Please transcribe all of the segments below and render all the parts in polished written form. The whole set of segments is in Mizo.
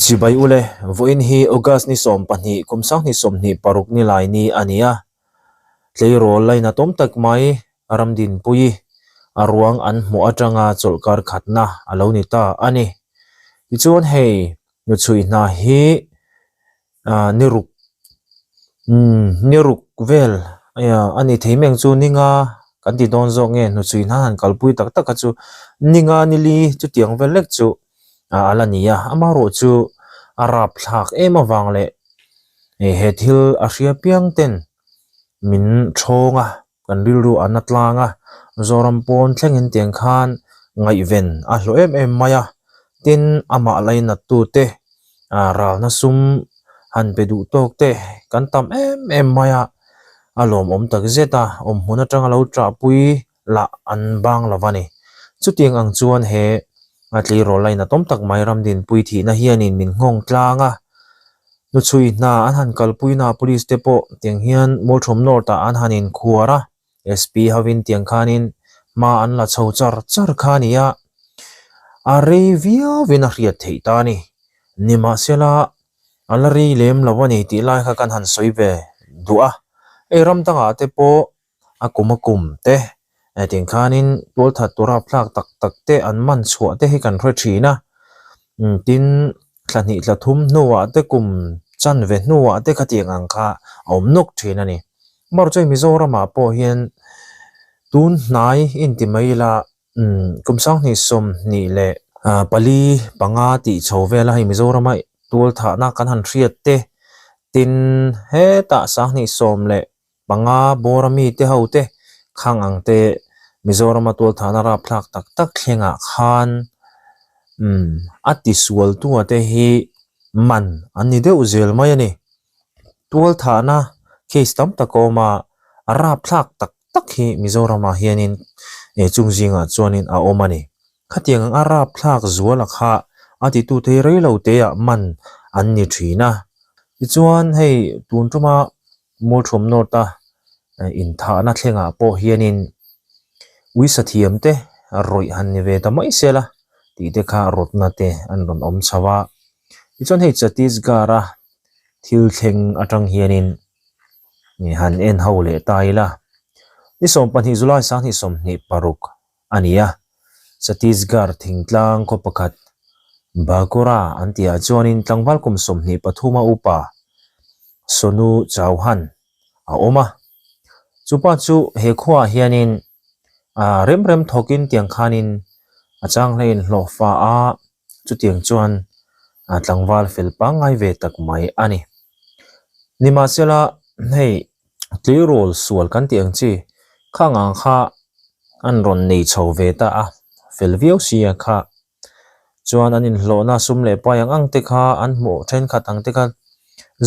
Chibai ule, vawiin hi August ni 12 kum 2026 ni lai ni a ni a. Tleirawl lainatawm tak mai Ramdinpuii a ruang an hmuh atanga chawlhkar khatna a lo ni ta a ni. Tichuan hei nuchhui hna hi ah ni ruk umm ni ruk vel a ni thei mai ang chu ni nga kan ti dawn zawk nge hnuchhui hna han kalpui tak tak kha chu ni nga ni li chutiang vel lek chu a la ni a amaherawh chu a rapthlak em avang leh he thil a hria piang ten min thawng a kan rilru a na tlang a Zoram pawn thlengin tiang khan ngaihven a hlawh em em mai a tin amah lainat tute ah ralna sum han pe duh tawk te kan tam em em mai a a lawmawm tak zet a awmhmun atanga lo ṭahpui lah an bang lo va ni. Chutiang ang chuan he a tleirawl lainat awm tak mai Ramdinpui thihna hianin min nghawng tlang a, hnuchhui hna an han kalpuina police te pawh tiang hian Mualthawm North ah an han inkhuar a, SP hovin tiang khanin hma an la chho char char kha a ni a, a rei viauvin a hriat theih ta a ni. Nimahsela a la rei lem lo a ni tih lai kha kan han sawi ve duh a, hei ram dangah te pawh a kum a kum te tiang khanin tualthat tur rapthlak tak tak te an man chhuah te hi kan hre thin a tin thla hnih thla thum hnuah te kum chanve hnuah te khatiang ang kha a awm nawk thin a ni amaherawhchu Mizoramah pawh hian tun hnai inti mai ila kum 2024 5 tih chho vel a hei Mizorama tualthahna kan han hriat te tin hetah 2010 leh panga bawr a mite ho te khang ang te Mizorama tualthahna rapthlak tak tak thlengah khan umm a tisual tua te hi man an ni deuh zel mai a ni. Tualthahna case tam tak a awm a, a rapthlak tak tak hi Mizoramah hianin eh chung zingah chuanin a awm a ni. Khatiang ang a rapthlak zuala kha a titute hi reilo teah man an ni thin a. Tichuan hei tun tuma Mualthawm North a inthahna thlengah pawh hianin uisa thiam te rawih han ni ve ta mai se la tih te kha rawtna te an rawn awm chho a. Tichuan hei Chhattisgarh a thil thleng atang hianin han en ho leh ta ila. Ni 12 July 2026 a ni a, Chhattisgarh thingtlang khaw pakhat Bagora an tihah chuanin tlangval kum 23 a upa Sonu Chauhan a awm a. Chupa chu he khuaah hianin ah rem rem thawkin tiang khanin a chang hlein hlawhfa a, chutiang chuan tlangval fel pangngai ve tak mai a ni. Nimahsela hei tleirawl sual kan tih ang chi khang ang kha an rawn nei chho ve ta a, fel viau si a kha. Chuan an inhlawhna sum leh pai ang ang te kha an hmuh thenkhat ang te kha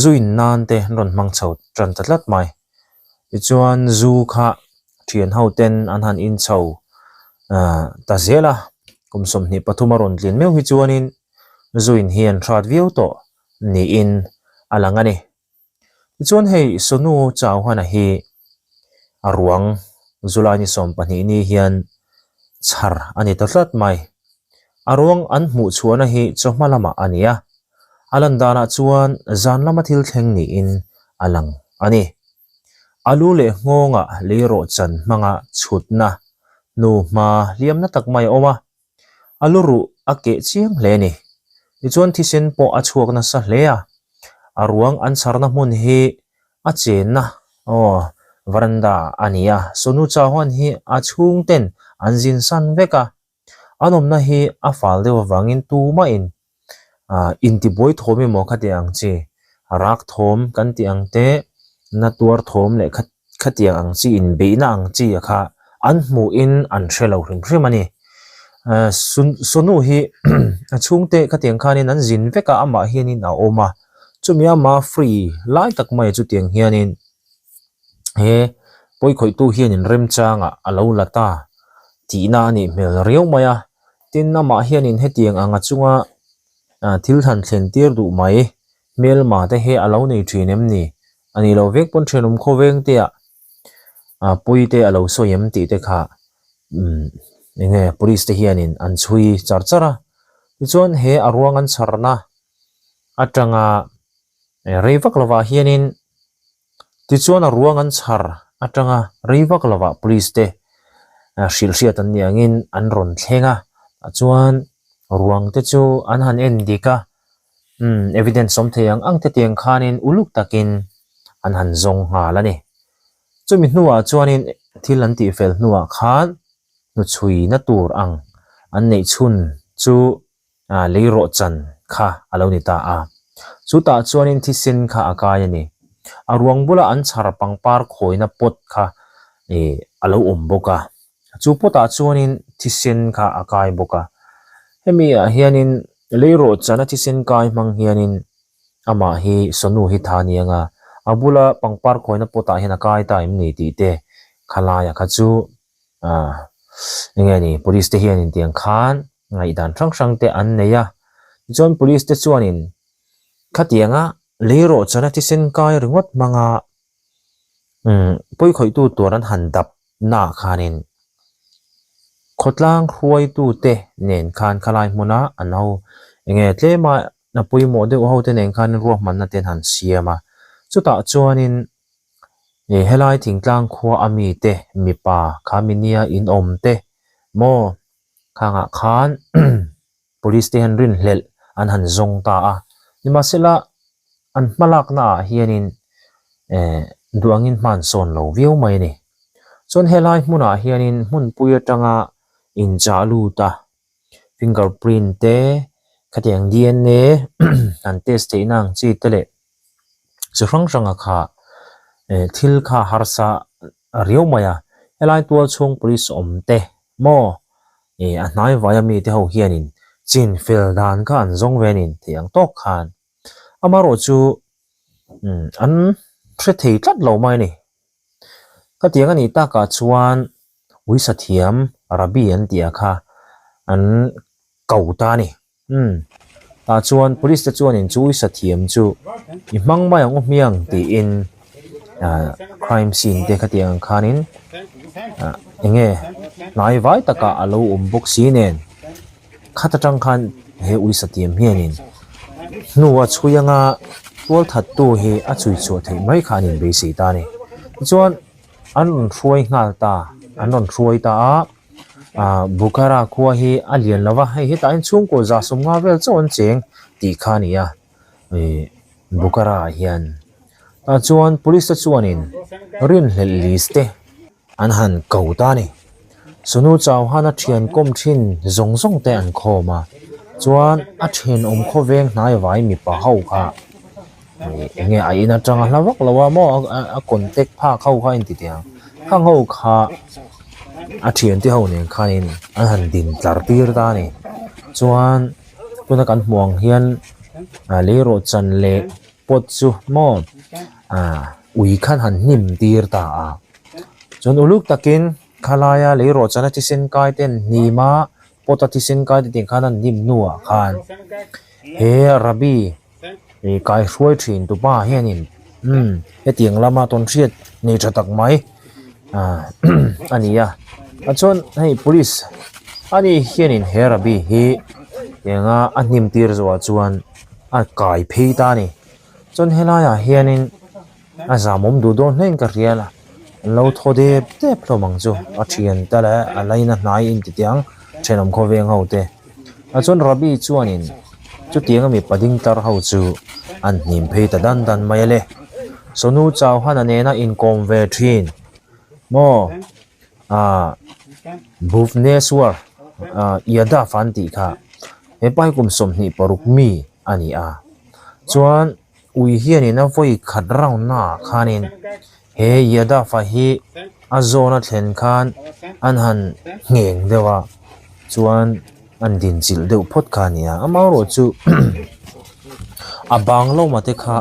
zu in nan te an rawn hmang chho tan ta tlat mai. Tichuan zu kha thian ho ten an han in chho ah ta zel a, kum 23 a rawn tlin meuh hi chuanin zu in hi an hrat viau tawh niin a lang a ni. Tichuan hei Sonu Chauhana hi a ruang July ni 12 ni hian chhar a ni ta tlat mai. A ruang an hmuh chhuahna hi chawhma lamah a ni a, a lan danah chuan zan lama thil thleng niin a lang a ni. A lu leh nghawngah leirawh chan hmanga chhutna hnu hma hliamna tak mai a awm a, A lu ruh a keh chiang hle a ni. Tichuan thisen pawh a chhuak nasa hle a, a ruang an chharna hmun hi a chenna aw veranda a ni a. Sonu Chauhan hi a chhungten an zin san vek a, an awmna hi a fal deuh avangin tumahin ah intibuai thawm emaw kha tih ang chi, rak thawm kan tih ang te, na tuar thawm leh kha khatiang ang chi inbeihna ang chi a kha an hmuhin an hre lo hrim hrim a ni. Sonu hi a chhungte khatiang khanin an zin vek a amah hianin a awm a chumi ama free lai tak mai chutiang hianin he pawikhawihtu hianin remchangah a lo la ta tihna a nih hmel riau mai a tin amah hianin hetiang anga chunga thil han thlen tir duh mai hmelma te hi a lo nei thin em ni a nih loh vek pawn thenawm khawveng te ah pawi te a lo sawi em tih te kha umm eng nge police te hianin an chhui char char a tichuan he a ruang an chharna atanga rei vak lovah hianin tichuan a ruang an chhar atanga rei vak lovah police te hrilh hriat an nih angin an rawn thleng a tah chuan ruang te chu an han en dik a umm evidence awm thei ang ang te tiang khanin uluk takin an han zawng nghal a ni. Chumi hnuah chuanin thil an tihfel hnuah khan hnuchhuina tur ang an neih chhun chu leirawh chan kha a lo ni ta a. Chutah chuanin thisen kha a kai a ni. A ruang bula an chhar pangpar khawina pot kha a lo awm bawk a. Chu potah chuanin thisen kha a kai bawk a. Hemi ah hianin leirawh chana thisen kai hmang hianin Amah hi Sonu hi tha ni anga a bula pangpar khawina pot ah hian a kai ta em ni tih te khalai ah kha chu ah enge ni police te hian in tiang khan ngaihdan hrang hrang te an nei a tichuan police te chuan in khatiang a leirawh chana thisen kai ringawt hmang a umm pawikhawihtu tur an han dap naah khanin khawtlang hruaitute nen khan khalai hmuna an ho enge tlema a pawimawh deuh ho te nen khan ruahmanna te an han siam a chutah chuanin ih helai thingtlang khua a mi te mipa kha mi nia in awm te maw khangah khan police te hian rinhlelh an han zawng ta a nimahsela an hmalakna ah hianin eh duh angin hma an sawn lo viau mai a ni chuan helai hmunah hianin hmunpui atanga inchah lut a finger print te khatiang D_N_A an test theihna ang chi te leh chi hrang hrang a kha eh thil kha harsa riau mai a helai tual chhung police awm te maw ih a hnai vai ami te ho hianin chin fel dan kha an zawng ve a ni tih ang tawk khan amaherawh chu umm an hre thei tlat lo mai a ni khatiang a nih takah chuan uisa thiam Rabi an tih ah kha an ko ta a ni. Umm. Tah chuan police te chuanin chu uisa thiam chu i hmang mai ang u hmiang tiin ah crime scene te khatiang ang khanin ah eng nge hnai vai takah a lo awm bawk si nen khat atang khan he uisa thiam hianin hnu a chhui anga tual that tu hi a chhui chhuah theih mai kha an inbeisei ta a ni. Tichuan an rawn hruai nghal ta an rawn hruai ta a. Ah Bukhara khua hi a lian lo va hei hetah hian chhungkaw za sawmnga vel chauh an cheng tih kha a ni a ih Bukhara ah hian tah chuan police te chuanin rinhlelh list te an han ko ta a ni Sonu Chauhan a thian kawm thin zawng zawng te an khawm a chuan a thenawm khawveng hnai vai mipa ho kha ih eng nge a in atanga hla vak lo a maw a contact phak ho kha a inti teh ang khang ho kha a thiante ho nen khanin an han din tlar tir ta a ni chuan tuna kan hmuh ang hian ah leirawh chan leh pot chu maw ah ui khan han hnim tir ta a chuan uluk takin khalaia leirawh chan a thisen kai te an hnim a pot a thisen kai te tih khan an hnim hnuah khan he Rabbi Ih kai hruai thin tu pa hianin umm hetiang lama tawn hriat nei tha tak mai ah a ni a ah chuan hei police ani hianin he rabbi hi tianga a hnim tir zawhah chuan a kai phei ta a ni chuan helaiah hianin. A zamawm duh dawn hlein ka hria la, an lo thaw dep dep hlawm ang chu, a thian te leh a laina hnai in ti tiang thenawm khawveng ho te. A chuan Rabbi chuanin chutianga mipa ding tar ho chu an hnim phei ta dan dan mai a le. Sonu Chauhan-a nena inkawm ve thin maw? Ah Bhuvneswar ah Yadav an tih kha hepa hi kum 26 mi a ni a. Chuan Ui hianin a vawi khat round naah khanin he Yadav-a hi a zawn a thlen khan an han ngheng deuh a. Chuan an din chilh deuh phawt kha a ni a, amaherawhchu a bang lawma te kha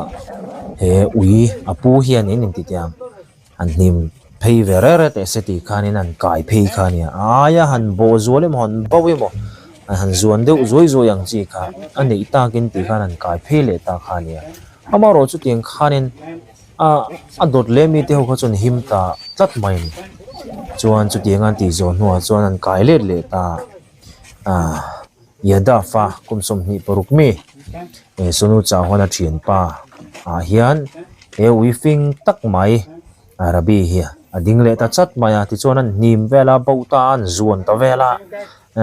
he ui a pu hianin inti teh ang an hnim phei ve reng reng teh se tih khanin an kai phei kha a ni a, a aia han bawh zual emaw han bo emaw an han zuan deuh zuai zuai ang chi kha a neih takin tih khan an kai phei leh ta kha a ni a, amaherawhchu tiang khanin. A a dawt leh mi te ho kha chuan him ta tlat mai a ni. Chuan chutiang an tih zawh hnuah chuan an kai let leh ta a Yadav a kum 26 mi eh Sonu Chauhan a thianpa ah hian he ui fing tak mai Rabi hi a ding leh ta chat mai a tichuan an hnim vel a bo ta a an zuan ta vel a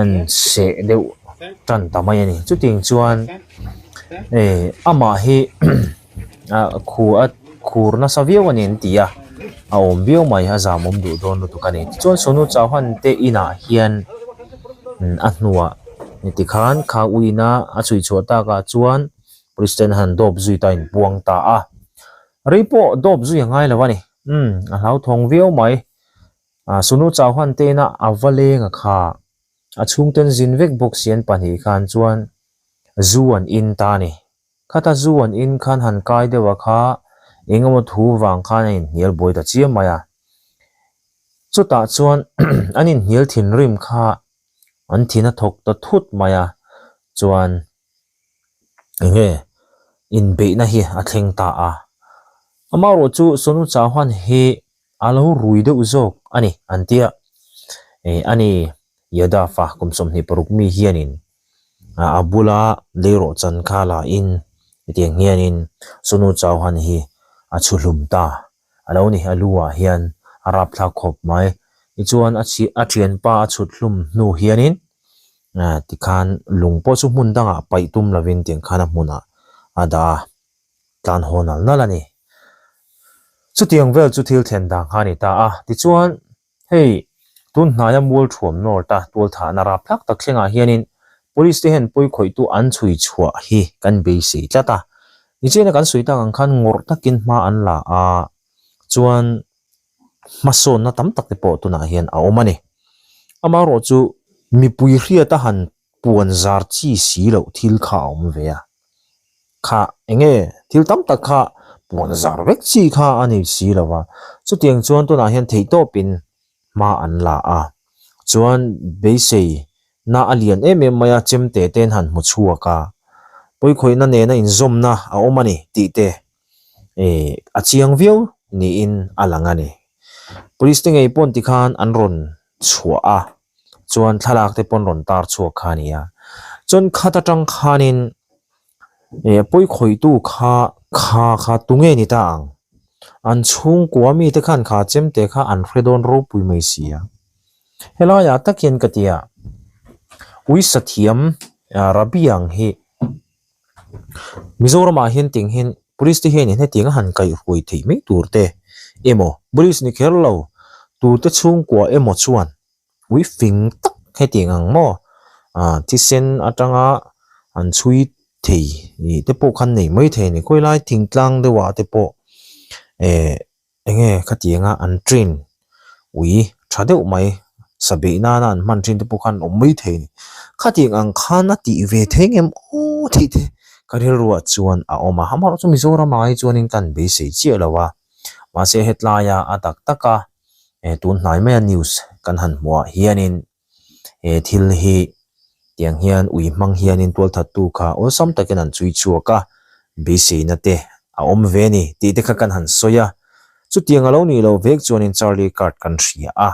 an seh deuh tan ta mai a ni. Chutiang chuan eh amah hi. Ah khu a khur nasa viau a ni an ti a a awm viau mai a zam awm duh dawn lutuk a ni tichuan Sonu Chauhan te inah hian a hnuah tikhan kha uina a chhui chhuah takah chuan police ten han dawp zui ta a inpuang ta a rei pawh dawp zui a ngai lo a ni umm a hlauthawng viau mai ah Sonu Chauhan te ina a va leng a kha a chhungten zin vek bawk si an pahnih khan chuan zu an in ta a ni. Khata zu an in khan han kai deuh a kha eng emaw thu vang khan a inhnial buai ta chiam mai a. Chutah chuan an inhnial thinrim kha an thin a thawk ta thut mai a, chuan enge inbeihna hi a thleng ta a. Amaherawh chu Sonu Chauhan hi a lo rui deuh zawk a ni an ti a, eh a ni Yadav a kum 26 mi hianin a bula leirawh chan kha la in hetiang hianin Sonu Chauhan hi a chhu hlum ta a lo ni a lu ah hian a rapthlak khawp mai tichuan a chhi a thianpa a chhut hlum hnu hianin tikhan lung pawh chu hmun dangah paih tum lovin tiang khan a hmunah a dah a tlan haw nal nal a ni. Chutiang vel chu thil thlen dan kha a ni ta a tichuan Hei, tun hnaia mual thuam North-a tualthahna rapthlak tak thlengah hianin Police te hian pawikhawihtu an chhui chhuah hi kan beisei tlat a. Nichina kan sawi tak ang khan ngawrh takin hma an la a, chuan hmasawnna tam tak te pawh tunah hian a awm a ni. Amaherawh chu mipui hriata han puan zar chi si loh thil kha a awm ve a. Kha enge thil tam tak kha puan zar vek chi kha a ni si lo va, chutiang chuan tunah hian theihtawpin hma an la a, chuan beisei na a lian em em mai a, chemte te an han hmu chhuak a, pawikhawihna nena inzawmna a awm a ni tih te eh a chiang viau niin a lang a ni. Police te ngei pawn tikhan an rawn chhuah a, chuan thlalak te pawn rawn tar chhuak kha a ni a, chuan khat atang khanin eh pawikhawihtu kha kha kha tunge ni ta ang? An chhungkua mite khan kha chemte kha an hre dawn ropui mai si a, helaiah tak hian ka ti a, uisathiam Rabi ang hi Mizoramah hian ting hian police te hianin hetiang a han kaihhruai theih mai tur te emaw police ni kher lo tute chhungkua emaw chuan ui fing tak hetiang ang maw ah thisen atanga an chhui thei ih te pawh khan nei mai thei a ni khawilai thingtlang deuhah te pawh eh. Enge khatianga an train ui tha deuh mai sa beih nana an hman thin te pawh khan awm mai thei a ni. Khatiang ang khan a tih ve thei ngem aw tih te ka rilruah chuan a awm a, amaherawhchu Mizoram ah hi chuanin kan beisei chiah lo a, mahse hetlaia a tak tak a tun hnai maia news kan han hmuh ah hianin he thil hi tiang hian ui hmang hianin tualthattu kha awlsam takin an chhui chhuak a, beiseina te a awm ve a ni tih te kha kan han sawi a, chutiang a lo nih loh vek chuanin Charlie Kirk kan hria a,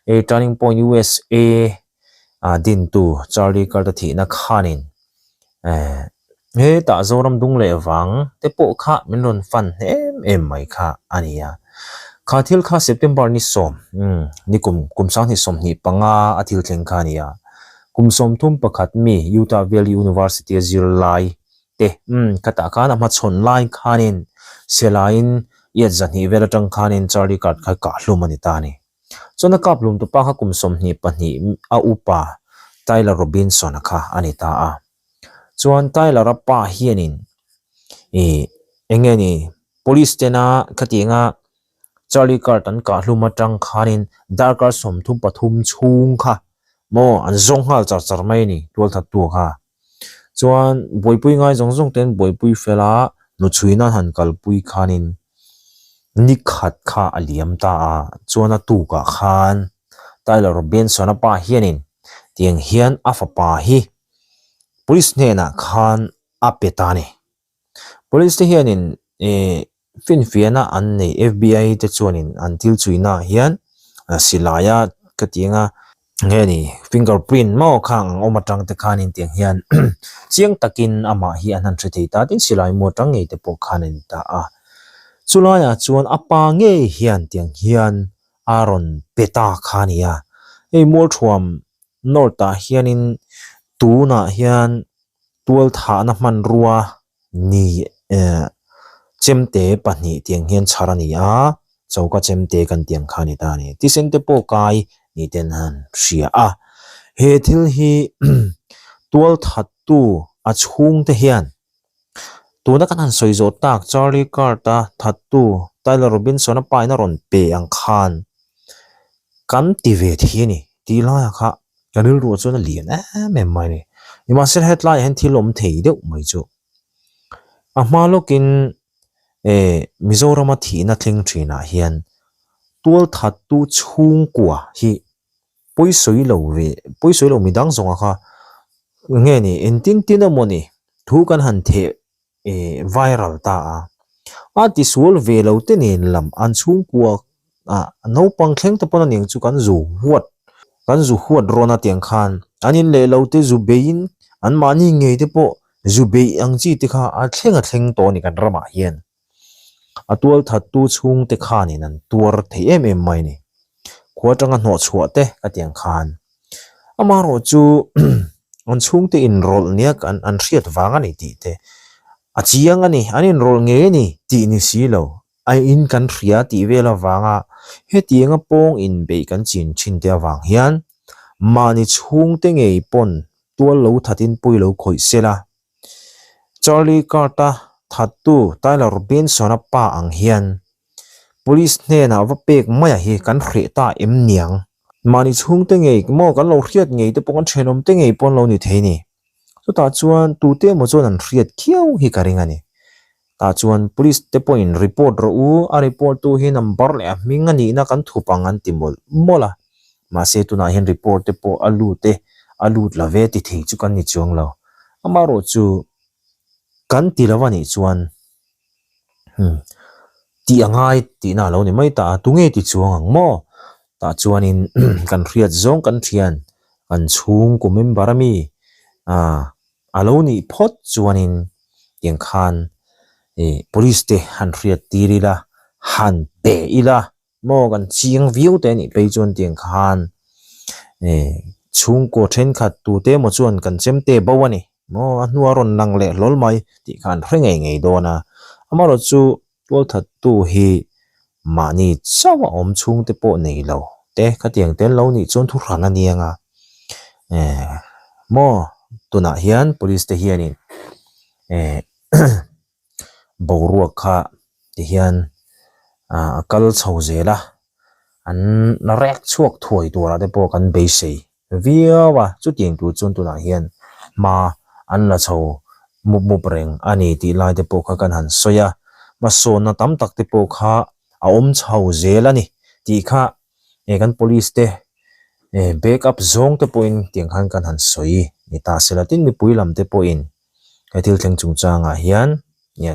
he Turning Point USA a dintu Charlie Kirk a thihna khanin eh hetah Zoram dung leh vang te pawh kha min rawn fan em em mai kha a ni a. Kha thil kha September ni sawm umm ni kum kum 2025 a thil thleng kha a ni a. Kum 31 mi Utah Valley University a zirlai te umm khatah khan a hmachhawn lai khanin sialaiin iat zahnih vel atang khanin Charlie Kirk kha kah hlum a ni ta a ni. Chuan a kap hlum tupa kha kum 22 a upa Tyler Robinson-a kha a ni ta a. Chuan Tyler-a pa hianin ih eng nge ni police tena khatianga Charlie Kirk an kah hlum atang khanin darkar 33 chhung kha. Maw an zawng nghal char char mai a ni tualthattu kha. Chuan buaipui ngai zawng zawng ten buaipui fela hnuchhui nan han kalpui khanin ni khat kha a liam ta a, chuan a tukah khan Tyler Robinson-a pa hianin tiang hian a fapa hi police hnenah khan a pe ta a ni. Police te hianin ih finfiahna an nei F_B_I te chuanin an thil chhuina ah hian silai a ka ti anga nge ni finger print maw khang ang awm atang te khanin tiang hian chiang takin amah hi an han hre thei ta tin silai mu atang ngei te pawh khan a ni ta a chulaiah chuan a pa ngei hian tiang hian a rawn pe ta kha a ni a hei mualthuam north ah hianin tunah hian. Tualthahna hmanrua ni eh chemte pahnih tiang hian chhar a ni a, choka chemte kan tiang kha a ni ta a ni. Thisen te pawh kai ni ten han hria a, he thil hi tualthattu a chhungte hian tuna kan han sawi zawh tak Charlie Kirk-a thattu Tyler Robinson-a paina rawn pe ang khan kan ti ve thei a ni tih laiah kha Ka rilruah chuan a lian em em mai a ni. Nimahsela hetlaiah hian thil awm thei deuh mai chu a hma lawkin eh Mizorama thihna thleng thinah hian tualthattu chhungkua hi pawisawi lo ve pawisawi lo midang zawnga kha nge ni engtin tin emaw ni thu kan han theh eh viral ta a, a tisual ve lo te nen lam an chhungkua ah naupang thleng te pawn aniang chu kan zu huat kan zu huat rawn a tiang khan an in leh lo te zu beiin an mahni ngei te pawh zu beih ang chi te kha a thleng a thleng tawh a ni kan ramah hian. A tual thattu chhungte khanin an tuar thei em em mai a ni. Khua atanga hnawh chhuah te ka ti ang khan. Amaherawh chu an chhungte inrawlh nia an an hriat vang a ni tih te a chiang a ni, an inrawlh ngei a ni tih ni si lo. A in kan hria tih vel avanga hetianga pawng inbeih kan chin thin te avang hian mahni chhungte ngei pawn tual lo thatin pawi lo khawih sela. Charlie Kirk-a thattu Tyler Robinson-a pa ang hian Police hnenah va pek maia hi kan hreh ta em niang? Mahni chhungte ngei maw kan lo hriat ngei te pawh kan thenawm te ngei pawh an lo ni thei ni. Chutah chuan tute emaw chuan an hriat khiau hi ka ring a ni. Tah chuan Police te pawhin report rawh u, a report tu hi number leh a hming a nihna kan thup ang an ti mawlh mawlh a. Mahse tunah hian report te pawh a lut e, a lut lo ve ti thei chu kan ni chuang lo. Amaherawh chu kan ti lo a nih chuan umm tih a ngai tihna a lo ni mai ta a, tunge ti chuang ang maw? Tah chuanin kan hriat zawng kan thian kan chhungkaw member a mi ah A lo nih phawt chuanin tiang khan ih police te han hriat tir ila, han pe ila maw kan chiang viau te anih phei chuan tiang khan ih chhungkaw thenkhat tute emaw chuan kan chemte bo a ni maw a hnua rawn lang leh hlawl mai tih kha an hre ngei ngei dawn a, amaherawhchu chu Tualthattu hi mahni chauh a awm chhungte pawh nei lo te khatiang te an lo nih chuan thuhran a niang a, eh maw tunah hian police te hianin eh boruak kha tihian ah a kal chho zel a, an rek chhuak thuai turah te pawh kan beisei. viau a, chutiang tur chuan tunah hian hma an la chho mup mup reng a ni tih lai te pawh kha kan han sawi a, hmasawnna tam tak te pawh kha a awm chho zel a ni tih kha eh kan police te eh back up zawng te pawhin tiang khan kan han sawi ni ta se la tin mipui lam te pawhin he thil thleng chungchangah hian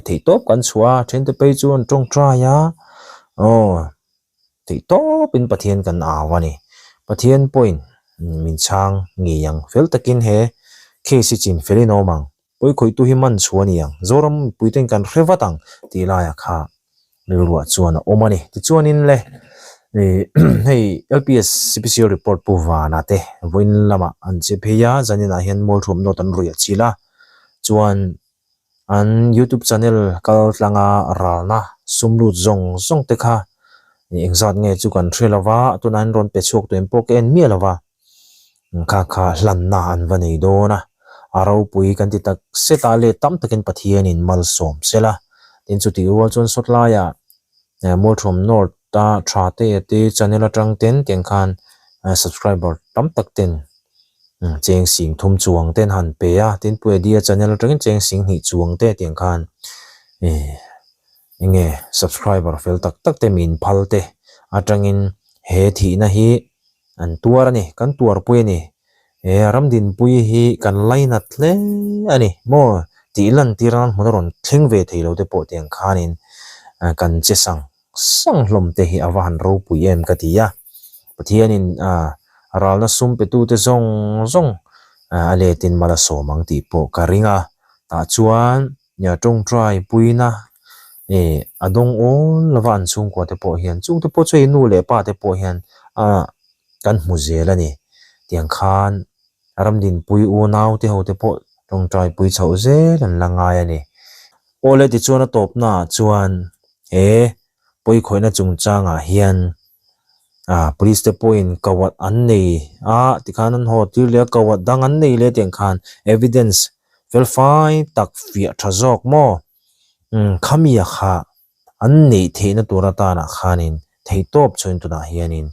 theihtawp kan chhuah a, then te phei chu an tawngtai a aw. Theih tawpin Pathian kan au a ni. Pathian pawhin min chhang ngei ang. Fel takin he case hi chin felin a awm ang. Pawikhawihtu hi man chhuah a ni ang. Zoram mipuiten kan hre vat ang tih laiah kha rilruah chuan a awm a ni. Tichuanin le hei LPS CPCL report Pu Vana te vawiin lamah an che phei a, zaninah hian Mualthuam note an ruih a chil a, chuan An youtube channel kal tlanga ralna sum lut zawng zawng te kha engzat nge chu kan hre lo va, tunah hian rawn pe chhuak tawh em pawh ka en miah lo va, kha kha hlanna an va nei dawn a, a ropui kan ti tak set a let tam takin Pathianin malsawm sela, tin chutih rual chuan sawtlaiah Mualthuam North a tha te te channel atang ten tiang khan subscriber tam tak ten. Cheng sing thum chuang te an han pe a, tin Pu Eddie-a channel atangin cheng sing hnih chuang te tiang khan ih enge subscriber fel tak tak te min phal te atangin he thihna hi an tuar a ni, kan tuarpui a ni. He Ramdinpui hi kan lainat hle a ni maw tih lantir nan hmun a rawn thleng ve thei lo te pawh tiang khanin kan che sang sang hlawm te hi a va han ropui em ka ti a. Pathianin ralna sum petute zawng zawng a letin mal a sawm ang tih pawh ka ring a. Tah chuan tawngtai puina a dawng awl lova an chhungkua te pawh hian chungte pawh chu hei nu leh pa te pawh hian kan hmu zel a ni. Tiang khan Ramdinpui unau te ho te pawh tawngtai pui chhoh zel an la ngai a ni. Awle tichuan a tawpna ah chuan he pawikhawihna chungchangah hian ah police te pawhin koat an nei a tikhan an haw tir leh a koat dang an nei leh tiang khan evidence felfai tak fiah tha zawk maw umm khami a kha an neih theihna tur atanah khanin theihtawp chuan tunah hianin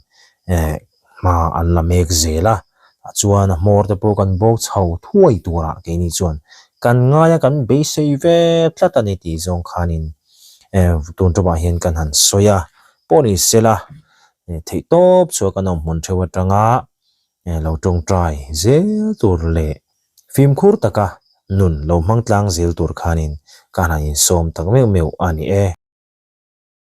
eh hma an la mek zel a, tah chuan a hmawr te pawh kan bawk chho thuai turah keini chuan kan ngai a kan beisei ve tlat a ni tih zawng khanin eh tun tawpah hian kan han sawi a, pawh ni sela theihtawp chuan kan awm hmun theuh atanga lo tawngtai zel tur leh fimkhur taka nun lo hmang tlang zel tur khanin ka han insawm tak meuh meuh a ni e.